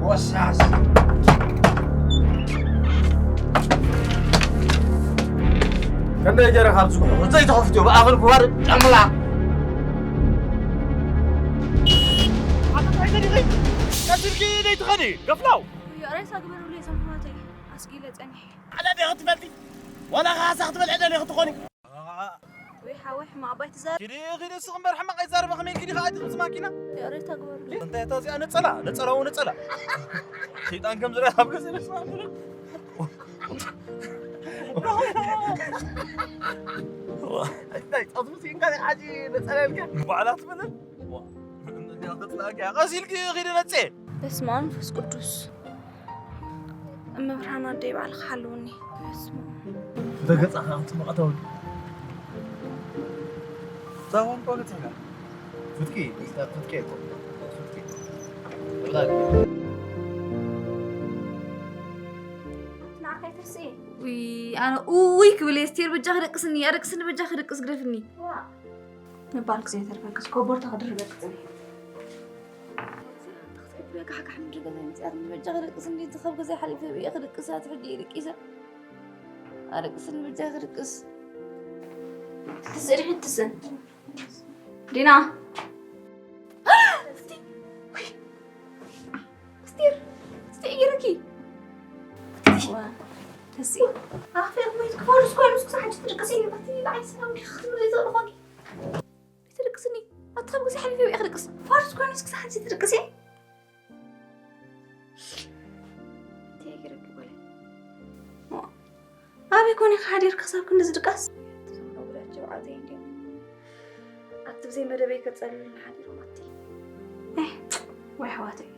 ወሳስ። ከመይ ገይረ ካብዚ ጉሑ ዘይተኸፍትዮ ብኣኽል ክዋር ጨምላ። ኣታ እንታይ ገዲኺ? ቀሲልኪ ደይትኸዲ፣ ገፍላው። ሬሳ ግበሩለይ፣ እዞም ኣሕዋተይ ኣስጊለ ጸኒሐ። ዓዳ ዲኺ ትፈልጢ? ዋላ ካሳ ክትበልዒ ደሊኺ ትኾኒ? ወይ ሓወይ፣ ሕማቕ ኣባይ ትዛረብ። ኪዲ፣ ኪዲ፣ ንስኺ እምበር ሕማቕ ኣይዛረበ፣ ከመይ ኪዲ ከኣ ትምጽ ማኪና? ሬሳ ግበሩለይ። እንታይ እታ እዚኣ ነጸላ፣ ነጸላ፣ ነጸላ። ሰይጣን ከም ዝረኣ ኣብ ገዛ ይመስል። እንታይ ጸጉሪ ሲንካ ሓጂ ነጸላ ኢልካ? ባዕላ ትበለ? ዋ፣ እንዲያ ክጽላእካ። ቀስ ኢልኪ ኺዲ ነጼ። በስመ ኣብ መንፈስ ቅዱስ። እመብርሃን ኣደይ ባዕልኺ ሓልውኒ። በስመ ኣብ። ፍተ ገጻ ከኣ ጽቡቕ ኣታውዲ። እዛ ቋንቋ ገጽ ኢኻ። ፍትቂ፣ ፍትቂ እኮ። ፍትቂ። ንዓኻ ኣይትርስኢ። ውይ፣ ኣነ ውይ ክብል እየ። ስቴር በጃኺ ደቅስኒ፣ ኣደቅስኒ በጃኺ ደቅስ ግደፍኒ። ዋ። ምባልክ ዘይተርፈክስ ኮቦርታ ክድርበክ ጽንሒ። ተኽትሕት በቃ ሓካሕ ምድሪ ገዛ መጽያት በጃኺ ደቅስኒ። እቲ ካብ ገዛ ሓሊፈ ብየ ክድቅስ፣ ኣቲ ሕጂ ይድቂሰ። ኣደቅስኒ በጃኺ ክድቅስ። ትስእሊ ትስእን። ዲና። እስቲ፣ ውይ። ኣስቴር፣ እስቲ እይርኪ። ዋ፣ ደስ ይብል። ኣፌ፣ ወይ ክፋሉስ ኮይኑ እስኪ ሓንቲ ትድቅሲ፣ በቲ ንዓይ ሰላም ዲኺ ክትብሊ ዘለኹ? ትድቅስኒ? ኣቲ ካብ ግዜ ሓሊፈ እየ ክድቅስ። ፋሉስ ኮይኑ እስኪ ሓንቲ ትድቅሲ? እንታይ ይረክብ በለ? ዋ፣ ኣበይ ኮነ ሓዲርካ ክሳብ ክንድዚ ድቃስ? እዞም ኣውላድ ጀብዓተይ እንዲዮም። ኣቲ ብዘይ መደበይ ከጸልሉኒ ሓዲሮም ኣቲ። ኤህ፣ ወይ ኣሕዋተይ።